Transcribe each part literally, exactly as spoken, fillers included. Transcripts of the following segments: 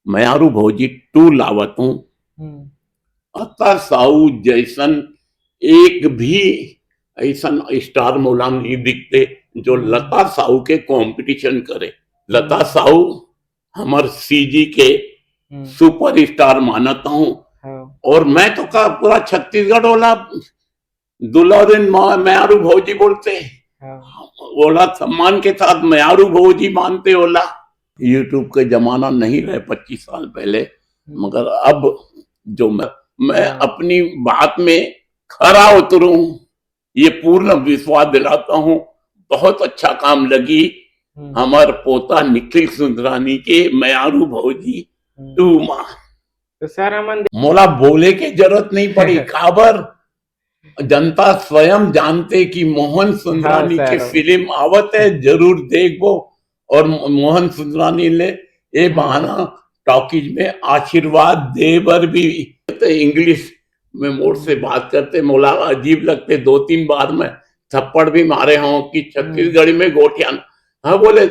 मयारू भौजी टू लावत हूँ। हम्म। लता साहू जैसन एक भी ऐसन स्टार मोला नहीं दिखते जो हम्म। लता साहू के कंपटीशन करे। लता हम्म। साहू हमर सीजी के हम्म। सुपर स्टार मानत हूँ। हाँ। और मैं तो का पूरा छत्तीसगढ़ वाला दुलारिन मा-, मयारू भौजी बोलते। हाँ। ओला सम्मान के साथ मयारू भौजी मानते ओला। YouTube के जमाना नहीं रहे पच्चीस साल पहले, हम्म। मगर अब जो मैं, मैं हाँ। अपनी बात में खरा उतरूं, ये पूर्ण विश्वास दिलाता हूँ। बहुत अच्छा काम लगी हम्म। हमर पोता निखिल सुंदरानी के मयारू भौजी हम्म। टू मा। तो सर, हमन मोला बोले के जरूरत नहीं पड़ी। काबर? जनता स्वयं जानते कि मोहन सुंदरानी हाँ, के सर। फिल्म आवत है, जरूर देखबो। और मो-, मोहन सुंदरानी ले ए हाँ। बहाना टॉकीज में आशीर्वाद दे बर भी। तो इंग्लिश में मोर से बात करते, मोला अजीब लगते। दो तीन बार मैं थप्पड़ भी मारे हूँ कि छत्तीसगढ़ी में गोठियाना। हाँ, बोले।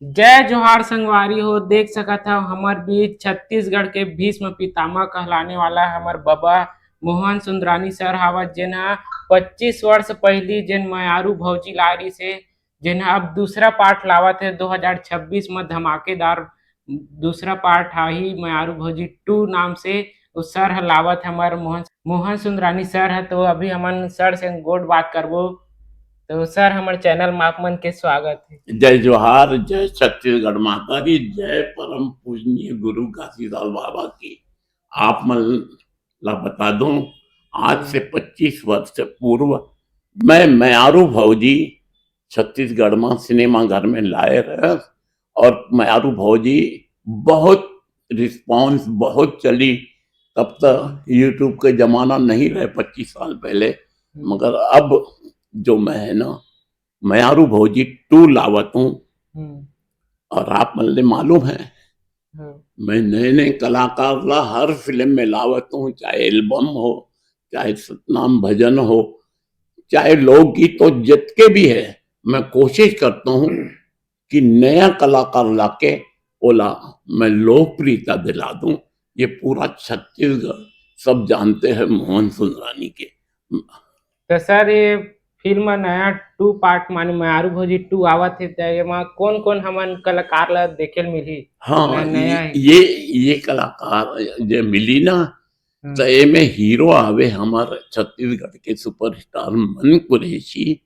जय जोहार संगवारी हो, देख सकत हव हमर बीच छत्तीसगढ़ के भीष्म पितामह कहलाने वाला हमर बबा मोहन सुंदरानी सर हावत, जेन ह पच्चीस वर्ष पहिली जेन मयारू भौजी ला रिहिसे, जेन ह अब दूसरा पार्ट लावत हे दो हज़ार छब्बीस म धमाकेदार दूसरा पार्ट आही मयारू भौजी टू नाम से। ओ सर ह लावत हमर मोहन, मोहन सुंदरानी सर ह। तो अभी हमन सर से गोठ बात करबो। तो सर, हमर चैनल म आप मन के स्वागत है। जय जोहार, जय छत्तीसगढ़ माता दी, जय परम पूजनीय गुरु घासीदास बाबा की। आप मन ला बता दूं, आज से पच्चीस वर्ष पूर्व मैं मयारू भौजी छत्तीसगढ़ में सिनेमा घर में लाए रहे और मयारू भौजी बहुत रिस्पॉन्स बहुत चली। तब तक YouTube के जमाना नहीं रहे पच्चीस साल पहले, हम्म। मगर अब जो मैं है ना, मयारू भौजी टू लावत हूँ। हम्म। और आप मन ले मालूम है, हाँ। मैं नए नए कलाकार ला हर फिल्म में लावत हूँ, चाहे एल्बम हो, चाहे सतनाम भजन हो, चाहे लोकगीत हो, जितके भी है, मैं कोशिश करता हूँ कि नया कलाकार लाके ओला मैं लोकप्रियता दिला दूं। ये पूरा छत्तीसगढ़ सब जानते हैं मोहन सुंदरानी के। तो सर, ये फिल्म नया टू पार्ट माने मयारू भौजी टू आवत है, तो एमा कौन कौन हमन कलाकार ला देखे ल मिलही? हाँ, नया, नया ये, है। ये, ये कलाकार जे मिली ना, हम्म। तो एमे हीरो आवे हमार छत्तीसगढ़ के सुपरस्टार मन कुरैशी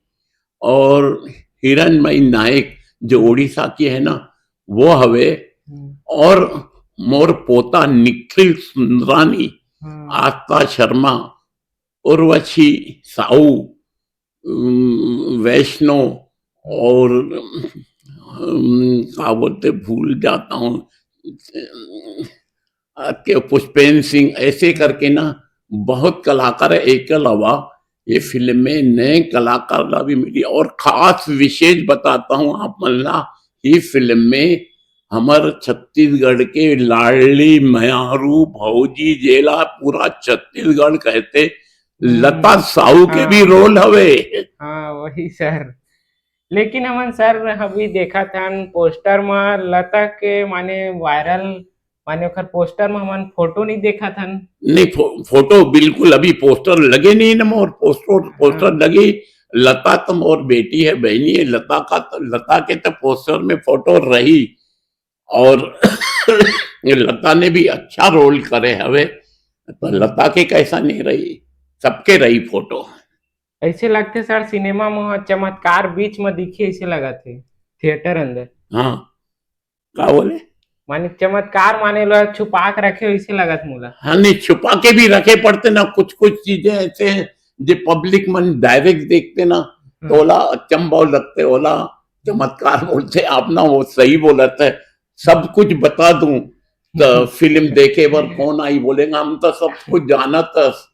और हिरणमयी नायक जो उड़ीसा के है ना, वो हवे। हम्म। और मोर पोता निखिल सुंदरानी, हम्म। आस्था शर्मा, उर्वशी साहू, अम, वैष्णव और, अम, का बोलते, भूल जाता हूँ, अ, के पुष्पेंद्र सिंह, ऐसे करके ना बहुत कलाकार है। एक अलावा ये फिल्म में नए कलाकार ला भी मिली और खास विशेष बताता हूँ आप मन ला, ये फिल्म में हमर छत्तीसगढ़ के लाडली मयारू भौजी, जेला पूरा छत्तीसगढ़ कहते, हम्म। लता साहू के भी हाँ। रोल हवे। हाँ, वही सर। लेकिन हमन सर अभी देखत हन पोस्टर म लता के माने वायरल, माने ओकर पोस्टर म हमन फोटो नहीं देखत हन। नहीं, फो-, फोटो बिल्कुल अभी पोस्टर लगे नहीं ना मोर, पोस्टर, पोस्टर हाँ। लगे। लता तो मोर बेटी है, बहनी है, लता का तो, लता के तो पोस्टर में फोटो रही। और ये लता ने भी अच्छा रोल करे हवे, तो लता के कैसा नहीं रही, सबके रही फोटो। ऐसे लगथे सर, सिनेमा म चमत्कार बीच म दिखे, ऐसे लगत हे थिएटर अंदर। हाँ, का बोले? माने चमत्कार माने ला छुपा के रखे, ऐसे लगत मोला। हाँ, नहीं, छुपा के भी रखे पड़ते ना, कुछ कुछ चीजें ऐसे हैं जो पब्लिक मन डायरेक्ट देखते ना, तो हम्म। ओला अचंभव लगते, ओला चमत्कार बोलते आप ना, वो सही बोलत है। सब कुछ बता दूं तो फिल्म देखे बर कौन आई बोलेगा, हम तो सब कुछ जानत हस।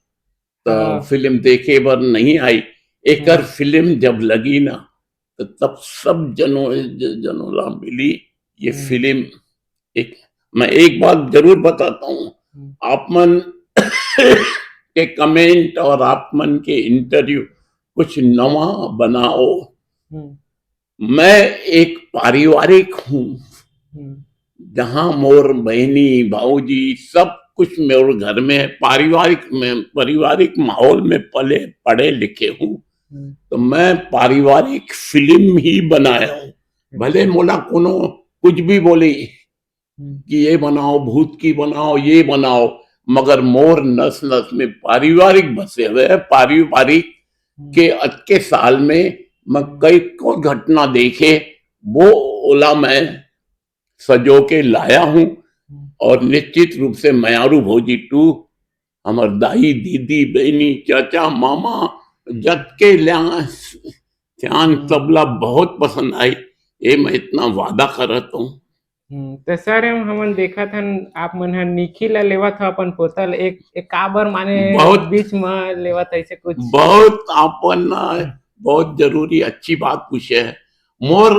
तो हाँ। फिल्म देखे बर नहीं आई। एकर हम्म। फिल्म जब लगी ना, तो तब सब जनो, ज-, जनों ला मिली ये हम्म। फिल्म। एक, मैं एक बात जरूर बताता हूँ, हम्म। आप मन के कमेंट और आप मन के इंटरव्यू कुछ नवा बनाओ। हम्म। मैं एक पारिवारिक हूँ, हम्म। जहाँ मोर बहनी, भाऊजी, सब कुछ मोर घर में है। पारिवारिक में, पारिवारिक माहौल में पले, पढ़े लिखे हूँ। हम्म। तो मैं पारिवारिक फिल्म ही बनाया हूँ। भले मोला कोनो कुछ भी बोले हम्म। कि ये बनाओ, भूत की बनाओ, ये बनाओ, मगर मोर नस नस में पारिवारिक बसे हुए हैं। पारिवारिक हम्म। के अतके साल में मैं कई को घटना देखे, वो ओला मैं सजो के लाया हूँ। हम्म। और निश्चित रूप से मयारू भौजी टू, हमर दाई, दीदी, बहनी, चाचा, मामा, जतके ल्या, सियान, हम्म। सबला बहुत पसंद आई। ये मैं इतना वादा करत हूँ। हम्म, तो सर, हम, हमन देखत हन, आप मन ह निखिल ला लेवत ह अपन पोता ल, एक, एक काबर माने बहुत बीच म लेवत ऐसे कुछ? बहुत आपन, अ, बहुत जरूरी अच्छी बात पूछे है। मोर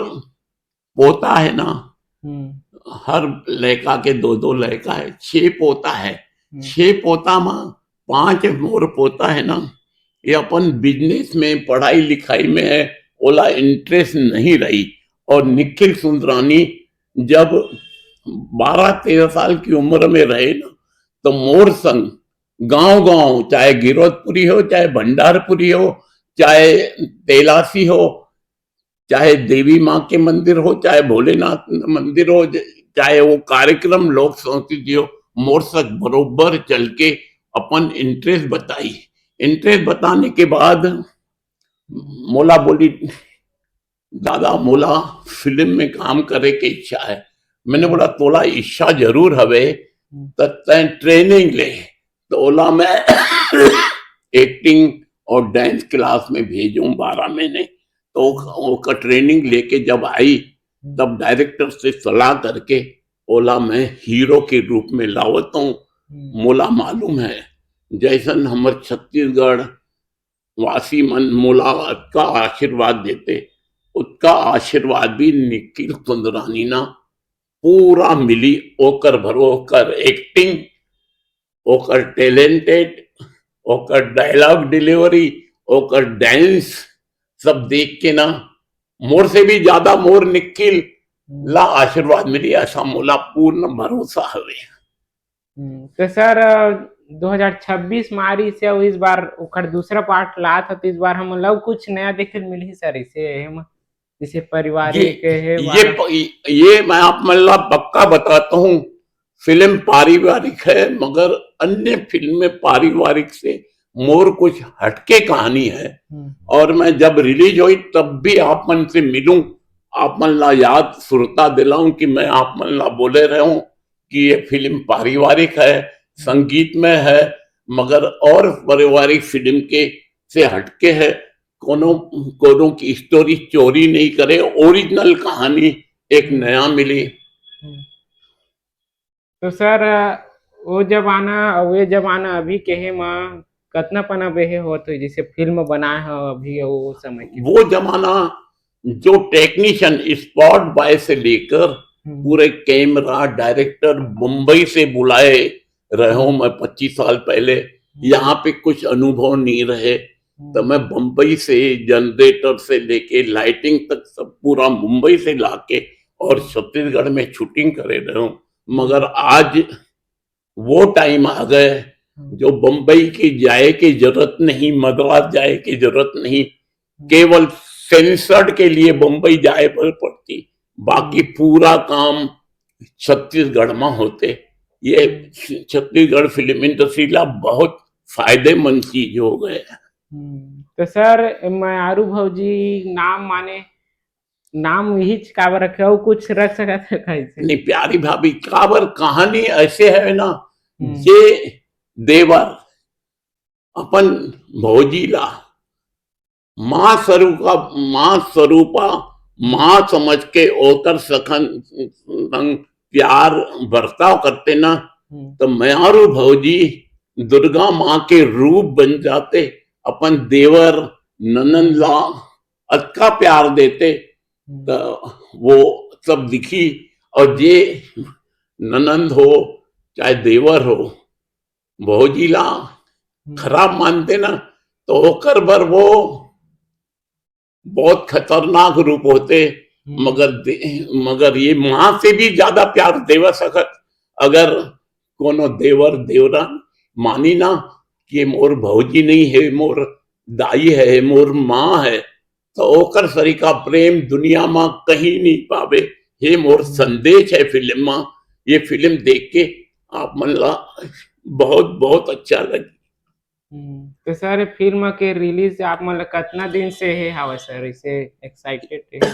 पोता है ना, हम्म। हर लड़का के दो दो लड़का है, छह पोता है। हम्म। छह पोता में पांच मोर पोता है ना, ये अपन बिजनेस में, पढ़ाई लिखाई में है, ओला इंटरेस्ट नहीं रही। और निखिल सुंदरानी जब बारह तेरह साल की उम्र में रहे ना, तो मोर संग गांव गांव, चाहे गिरौदपुरी हो, चाहे भंडारपुरी हो, चाहे तेलासी हो, चाहे देवी माँ के मंदिर हो, चाहे भोलेनाथ मंदिर हो, ज-, चाहे वो कार्यक्रम लोक संस्कृति हो, मोर संग बरोबर चल के अपन इंटरेस्ट बताई। इंटरेस्ट बताने के बाद मोला बोली, "दादा, मोला फिल्म में काम करे के इच्छा है।" मैंने बोला, "तोला इच्छा जरूर हवे, त तैं ट्रेनिंग ले।" तो ओला मैं एक्टिंग और डांस क्लास में भेजूं बारह महीने। तो ओक-, ओकर ट्रेनिंग लेके जब आई, हम्म। तब डायरेक्टर से सलाह करके ओला मैं हीरो के रूप में लावत हूँ। हम्म। मोला मालूम है, जैसन हमर छत्तीसगढ़ वासी मन मोला अतका आशीर्वाद देते, उतका आशीर्वाद भी निखिल सुंदरानी ना पूरा मिली। ओकर भरो, ओकर एक्टिंग, ओकर टैलेंटेड, ओकर डायलॉग डिलीवरी, ओकर डांस, सब देख के ना, मोर से भी ज्यादा मोर निखिल ला आशीर्वाद मिली, ऐसा मोला पूर्ण भरोसा हवे। हम्म, तो सर, अ, दो हज़ार छब्बीस में आ रही से, अउ इस बार ओकर दूसरा पार्ट लात ह, तो इस बार हम लोग कुछ नया देखे ल मिलही सर, इसे हम, इसे पारिवारिक ये, है ये वाला। प-, ये मैं आप मन ला पक्का बताता हूँ, फिल्म पारिवारिक है, मगर अन्य फिल्म में पारिवारिक से मोर कुछ हटके कहानी है। हम्म। और मैं जब रिलीज हुई, तब भी आप मन से मिलूं, आप मन ला याद सुरता दिलाऊं कि मैं आप मन ला बोले रहे हूं कि ये फिल्म पारिवारिक है, संगीत में है, मगर और पारिवारिक फिल्म के से हटके है। कोनो, कोनो की स्टोरी चोरी नहीं करे, ओरिजिनल कहानी एक नया मिली। हम्म। तो सर, वो जमाना अउ ये जमाना अभी के हे मा कतना पना बेहे होत होही, जैसे फिल्म बनाए हो अभी वो समय के? वो जमाना जो टेक्नीशियन, स्पॉट बॉय से लेकर हम्म। पूरे कैमरा, डायरेक्टर बम्बई से बुलाए रहे हूं मैं पच्चीस साल पहले। हम्म। यहाँ पे कुछ अनुभव नहीं रहे, तो हम्म। मैं बम्बई से जनरेटर से लेके लाइटिंग तक सब पूरा मुंबई से लाके और छत्तीसगढ़ में शूटिंग करे रहे हूं। मगर आज वो टाइम आ गए हम्म। जो बम्बई की जाए की जरूरत नहीं, मद्रास जाए की जरूरत नहीं, हम्म। केवल सेंसर्ड के लिए बम्बई जाए पर पड़ती, बाकी हम्म। पूरा काम छत्तीसगढ़ में होते। ये हम्म। छत्तीसगढ़ फिल्म इंडस्ट्री ला बहुत फायदेमंद चीज हो गए। हम्म, तो सर, मयारू भौजी नाम माने नाम इहीच काबर रखे, अउ कुछ रख सकत हे का इसे? नहीं, प्यारी भाभी काबर कहानी ऐसे है ना, हम्म। जे देवर अपन भौजी ला माँ स्वरूपा, माँ स्वरूपा, माँ समझ के ओकर सखन संग प्यार बर्ताव करते ना, हम्म। तो मयारू भौजी दुर्गा माँ के रूप बन जाते, अपन देवर ननंद ला अतका प्यार देते, हम्म। तो वो सब दिखी। और जे ननंद हो, चाहे देवर हो, भौजी ला हम्म। खराब मानते ना, तो ओकर बर वो बहुत खतरनाक रूप होते, हम्म। मगर दे-, मगर ये माँ से भी ज्यादा प्यार देवा सकत। अगर कोनो देवर देवरा मानी ना कि मोर भौजी नहीं है, मोर दाई है, मोर माँ है, तो ओकर सरीका प्रेम दुनिया मा कहीं नहीं पावे। ये मोर हम्म। संदेश है फिल्म मा। ये फिल्म देख के आप मन ला बहुत, बहुत अच्छा लगे। हम्म, तो सर, फिल्म के रिलीज आप मन ला कतना दिन से हे हवय सर, इसे एक्साइटेड हे?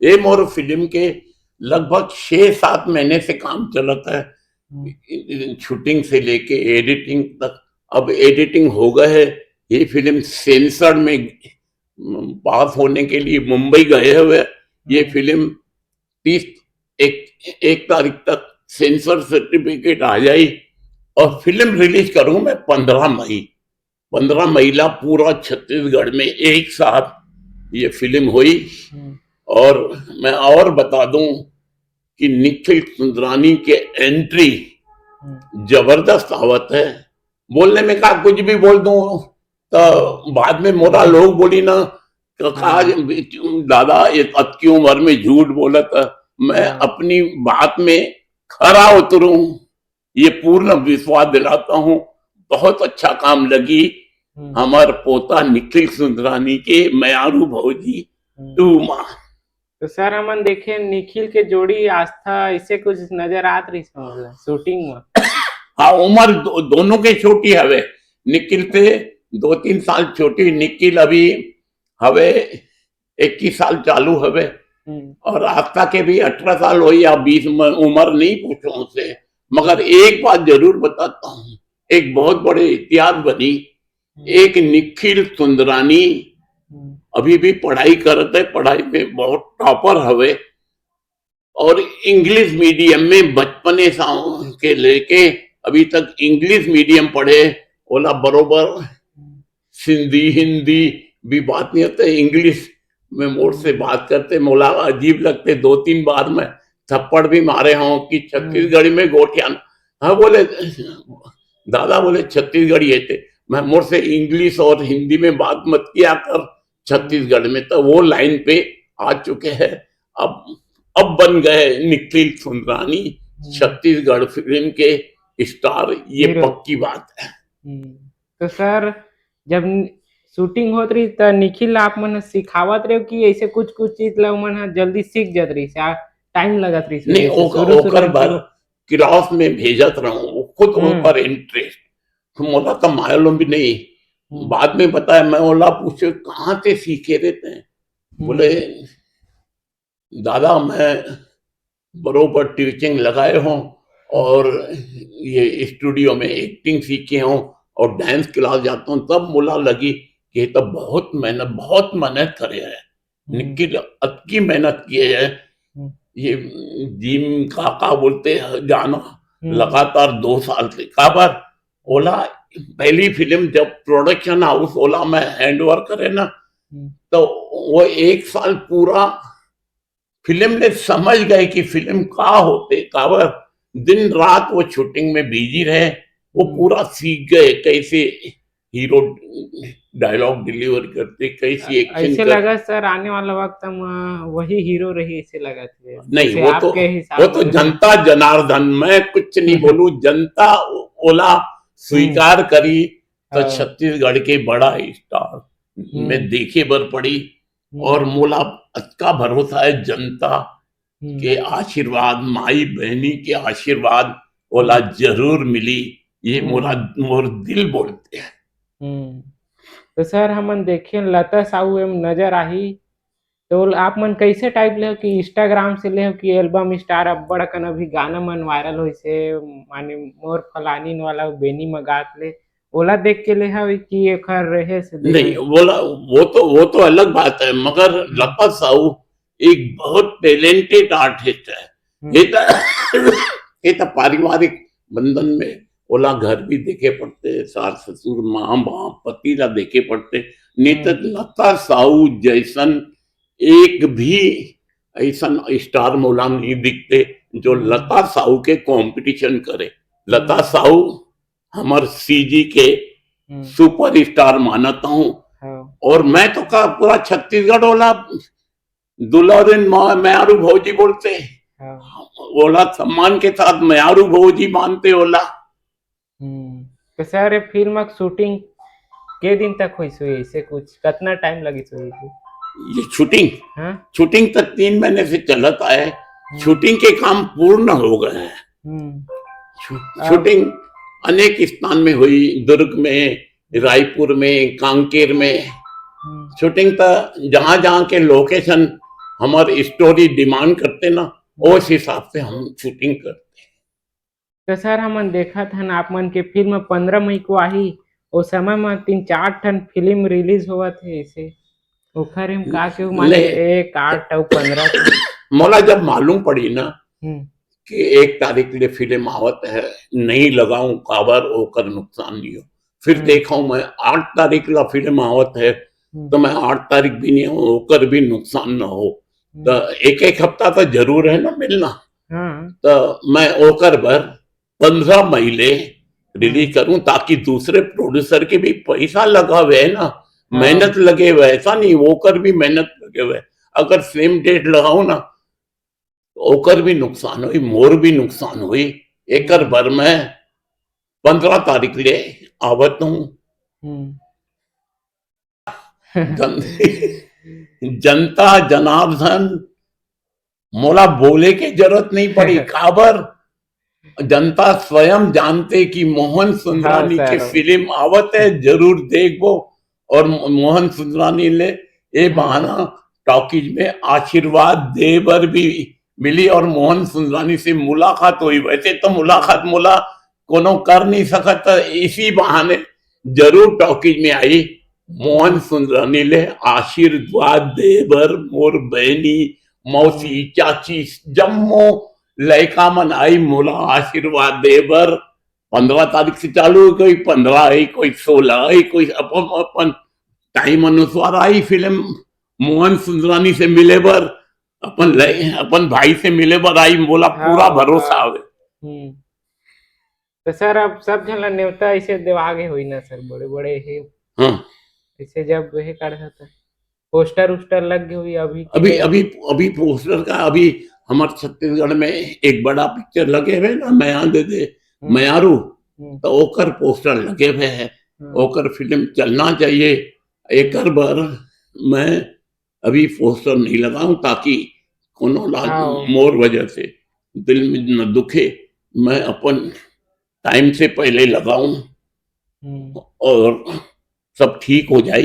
ये मोर फिल्म के लगभग छह सात महीने से काम चलत है, हम्म। शूटिंग से लेके एडिटिंग तक। अब एडिटिंग हो गए है, ये फिल्म सेंसर में पास होने के लिए मुंबई गए हुए। ये हम्म। फिल्म तीस, एक, एक तारीख तक सेंसर सर्टिफिकेट आ जाई और फिल्म रिलीज करूं मैं पंद्रह मई। पंद्रह मई ला पूरा छत्तीसगढ़ में एक साथ ये फिल्म हुई। हम्म। और मैं और बता दूं कि निखिल सुंदरानी के एंट्री हम्म। जबरदस्त आवत है। बोलने में का कुछ भी बोल दूं तो बाद में मोरा लोग बोली ना, "का, का हम्म। दादा ये अतकी उम्र में झूठ बोलत है।" मैं हाँ। अपनी बात में खरा उतरूं, ये पूर्ण विश्वास दिलाता हूँ। बहुत अच्छा काम लगी हम्म। हमार पोता निखिल सुंदरानी के मयारू भौजी हम्म। टू मा। तो सर, हमन देखे निखिल के जोड़ी आस्था ऐसे कुछ नजर आत रहिस हमन ला शूटिंग में। हाँ, उम्र दो, दोनों के छोटी हवे, निखिल से दो तीन साल छोटी। निखिल अभी हवे इक्कीस साल चालू हवे हम्म। और आस्था के भी अठारह साल होई या बीस में, उम्र नहीं पूछो उनसे, मगर एक बात जरूर बताता हूँ, एक बहुत बड़े इतिहास बनी। हम्म। एक निखिल सुंदरानी हम्म। अभी भी पढ़ाई करत है, पढ़ाई में बहुत टॉपर हवे और इंग्लिश मीडियम में बचपने से के लेके अभी तक इंग्लिश मीडियम पढ़े, ओला बरोबर सिंधी हिंदी भी बात नहीं होते, इंग्लिश में मोर से बात करते, मोला अजीब लगते। दो तीन बार मैं थप्पड़ भी मारे हूँ कि छत्तीसगढ़ी में गोठियान। हाँ बोले, दादा बोले छत्तीसगढ़ी है ते। मैं मोर से इंग्लिश और हिंदी में बात मत किया कर छत्तीसगढ़ में। तो वो लाइन पे आ चुके हैं। अब, अब बन गए निखिल सुंदरानी हम्म। छत्तीसगढ़ फिल्म के स्टार, ये हीरो। पक्की बात है। हम्म। तो सर, जब शूटिंग होत रही त निखिल आप मन सिखावत रहे कि ऐसे कुछ कुछ चीज ला मन ह जल्दी सीख जात रही, टाइम लगत रही? नहीं, ओकर, ओकर बर क्लास में भेजत रहूं, वो खुद हम्म। ओकर इंटरेस्ट, तो मोला तो मालूम भी नहीं। हम्म। बाद में बताया, मैं ओला पूछे, "कहाँ से सीखे रहते हैं?" हम्म। बोले, "दादा, मैं बरोबर ट्यूचिंग लगाए हूँ और ये स्टूडियो में एक्टिंग सीखे हूँ और डांस क्लास जाता हूँ।" तब मोला लगी कि ये तो बहुत मेहनत, बहुत मेहनत करे है। हम्म। निखिल अतकी मेहनत किए है। हम्म। ये जिम का, का बोलते हैं, जाना हम्म। लगातार दो साल से। काबर? ओला पहली फिल्म जब प्रोडक्शन हाउस ओला मैं हैंडओवर करे ना, हम्म। तो वो एक साल पूरा फिल्म ने समझ गए कि फिल्म का होते, काबर दिन रात वो शूटिंग में बिजी रहे, वो हम्म। पूरा सीख गए कैसे हीरो डायलॉग डिलीवर करते, कैसी एक्शन ऐसे करते। लगा सर, आने वाला वक्त में वही हीरो रही, ऐसे लगा थे। नहीं, जैसे वो तो, आपके हिसाब वो तो से। जनता जनार्दन, मैं कुछ नहीं हम्म। बोलूं, जनता ओला स्वीकार हम्म। करी तो हाँ। छत्तीसगढ़ के बड़ा स्टार हम्म। में देखे बर पड़ी। हम्म। और मोला अतका भरोसा है जनता हम्म। के आशीर्वाद, माई बहनी के आशीर्वाद ओला हम्म। जरूर मिली, ये हम्म। मोरा, मोर दिल बोलते हैं। हम्म। तो सर, हमन देखे लता साहू एम नजर आही, तो आप मन कैसे टाइप ले हो कि Instagram से ले हो कि एल्बम स्टार अब्बड़ अकन अभी गाना मन वायरल होइसे, माने मोर फलानी वाला बेनी मगात ले, ओला देख के ले हो कि एखर रहे से देख नहीं, ले? बोला, वो तो, वो तो अलग बात है, मगर हम्म। लता साहू एक बहुत टैलेंटेड आर्टिस्ट है। हम्म। ये तो, ये तो पारिवारिक बंधन में ओला घर भी देखे पड़ते, सास ससुर, माँ बाप, पति ला देखे पड़ते, नहीं तो हम्म। लता साहू जैसन एक भी ऐसन स्टार मोला नहीं दिखते जो हम्म। लता साहू के कंपटीशन करे। लता हम्म। साहू हमर सीजी के हम्म। सुपरस्टार मानत हूँ। हाँ। और मैं तो का पूरा छत्तीसगढ़ वाला दुल्हन मा-, मयारू भौजी बोलते, हाँ। ओला सम्मान के साथ मयारू भौजी मानते ओला। हम्म। तो सर, ये फिल्म के शूटिंग के दिन तक होइस होही, ऐसे कुछ कतना टाइम लगिस होही? ये शूटिंग, हाँ? शूटिंग तक तीन महीने से चलत आए। हम्म। शूटिंग के काम पूर्ण हो गए हैं। हम्म। शू-, अब शूटिंग अनेक स्थान में हुई, दुर्ग में, रायपुर में, कांकेर में। हम्म। शूटिंग त जहाँ जहाँ के लोकेशन हमार स्टोरी डिमांड करते ना, हम्म। उस हिसाब से हम शूटिंग करते। तो सर, हमन देखत हन आप मन के फिल्म पंद्रह मई को आही, ओ समय म तीन चार ठन फिल्म रिलीज होवत हे, ऐसे ओखर हम का केहू, माने ले। एक, आठ अउ पंद्रह। मोला जब मालूम पड़ी ना हम्म। कि एक तारीख ले फिल्म आवत है, नहीं लगाऊं काबर, ओकर नुकसान नहीं हो। फिर हम्म। देखा हूं मैं, आठ तारीख ला फिल्म आवत है, हम्म। तो मैं आठ तारीख भी नहीं हूं, ओकर भी नुकसान ना हो। हम्म। तो एक एक हफ्ता तो जरूर है ना मिलना। हाँ। तो मैं ओकर बर पंद्रह मई ले रिलीज हाँ। करूं, ताकि दूसरे प्रोड्यूसर के भी पैसा लगा हुआ है ना, हाँ। मेहनत लगे हुए, ऐसा नहीं, ओकर भी मेहनत लगे हुए। अगर सेम डेट लगाओ ना, ओकर भी नुकसान होई, मोर भी नुकसान होई। एकर हम्म। बर मैं पंद्रह तारीख ले आवत हूँ। हम्म। जन-, जनता जनार्दन, मोला बोले के जरूरत नहीं पड़ी, काबर जनता स्वयं जानते कि मोहन सुंदरानी हाँ, के सर। फिल्म आवत है, जरूर देखबो। और मो-, मोहन सुंदरानी ले ए हाँ। बहाना टॉकीज में आशीर्वाद दे बर भी मिली और मोहन सुंदरानी से मुलाकात हुई। वैसे तो मुलाकात मोला कोनो कर नहीं सकत, त इसी बहाने जरूर टॉकीज में आई। मोहन सुंदरानी ले आशीर्वाद दे बर मोर बहनी, मौसी, चाची, जम्मो लइका मन आई मोला आशीर्वाद दे बर। पंद्रह तारीख से चालू, कोई पंद्रह आई, कोई सोलह आई, कोई अपन, अपन टाइम अनुसार आई फिल्म मोहन सुंदरानी से मिले बर, अपन ले, अपन भाई से मिले बर आई, मोला हाँ, पूरा भरोसा हाँ। आवे। हम्म। तो सर, अब सब झन ला नेवता ऐसे देवा गे होई ना सर, बड़े बड़े हे। हाँ। ऐसे जब हे कर था, पोस्टर उस्टर लग गए हुई अभी के अभी, लिए? अभी, अभी पोस्टर का, अभी हमारे छत्तीसगढ़ में एक बड़ा पिक्चर लगे हुए ना, मया दे दे, हम्म। मयारू, हम्म। तो ओकर पोस्टर लगे हुए हैं, हम्म। ओकर फिल्म चलना चाहिए। एकर बर मैं अभी पोस्टर नहीं लगाऊं, ताकि कोनो ला हाँ। मोर वजह से दिल में न दुखे, मैं अपन टाइम से पहले लगाऊं हम्म। और सब ठीक हो जाए।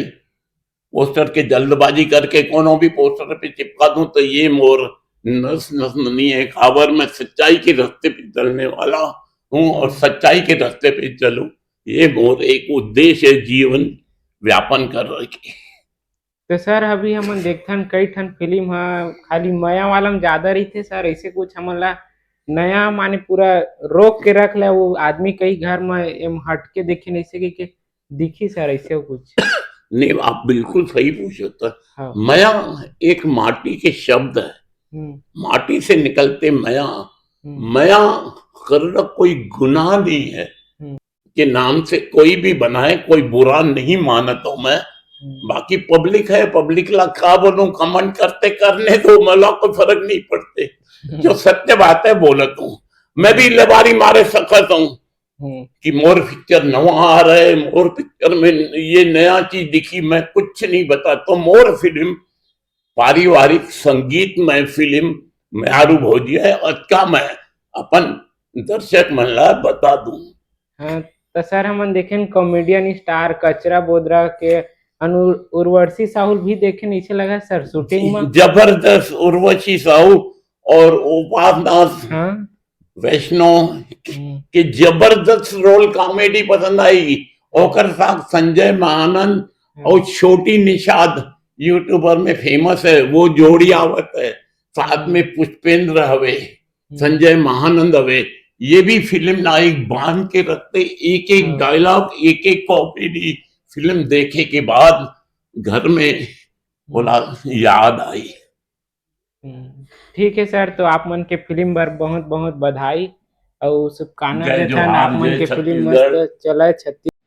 पोस्टर के जल्दबाजी करके कोनो भी पोस्टर पे चिपका दूं, तो ये मोर नस नस में नहीं है। काबर मैं सच्चाई के रास्ते पे चलने वाला हूँ और हम्म। सच्चाई के रास्ते पे चलूं, ये मोर एक उद्देश्य है जीवन व्यापन कर रही। तो सर, अभी हमन देखथन कई ठन फिल्म ह खाली मया वाला में ज्यादा रहिथे सर, ऐसे कुछ हमन ला नया माने पूरा रोक के रख ले, वो आदमी कई घर में एम हट के देखे नहीं सके के दिखी सर, ऐसे कुछ? नहीं, आप बिल्कुल सही पूछे। तो हाँ। मया एक माटी के शब्द है, हम्म। माटी से निकलते मया, हम्म। मया करना कोई गुनाह नहीं है। हम्म। के नाम से कोई भी बनाए, कोई बुरा नहीं मानता हूं मैं। हम्म। बाकी पब्लिक है, पब्लिक ला का बोलूं, कमेंट करते करने दो, मला कोई फर्क नहीं पड़ते। जो सत्य बात है बोलत हूं। मैं भी लबारी मारे सकत हूं हम्म। कि मोर पिक्चर नवा आ रहा है, मोर पिक्चर में ये नया चीज दिखी, मैं कुछ नहीं बताता। मोर फिल्म पारिवारिक संगीतमय फिल्म मयारू भौजी है, अतका मैं अपन दर्शक मन ला बता दूं। हाँ, तो सर, हमन देखेन कॉमेडियन स्टार कचरा बोदरा के अनु-, उर्वशी साहू भी देखेन, ऐसे लगा सर शूटिंग में? जबरदस्त उर्वशी साहू और उपासना हाँ। वैष्णव हम्म। के जबरदस्त रोल, कॉमेडी पसंद आई। ओकर साथ संजय महानंद हम्म। और छोटी निषाद यूट्यूबर में फेमस है, वो जोड़ी आवत है। साथ में पुष्पेंद्र हवे, हम्म। संजय महानंद हवे, ये भी फिल्म नायक बांध के रखते। एक एक हाँ। डायलॉग, एक एक कॉमेडी फिल्म देखे के बाद घर में बोला याद आई। हम्म, ठीक है सर, तो आप मन के फिल्म बर बहुत बहुत बधाई और शुभकामना जय देथन। जोहार, आप मन जय के फिल्म छत्तीसगढ़। मस्त चले छत्तीस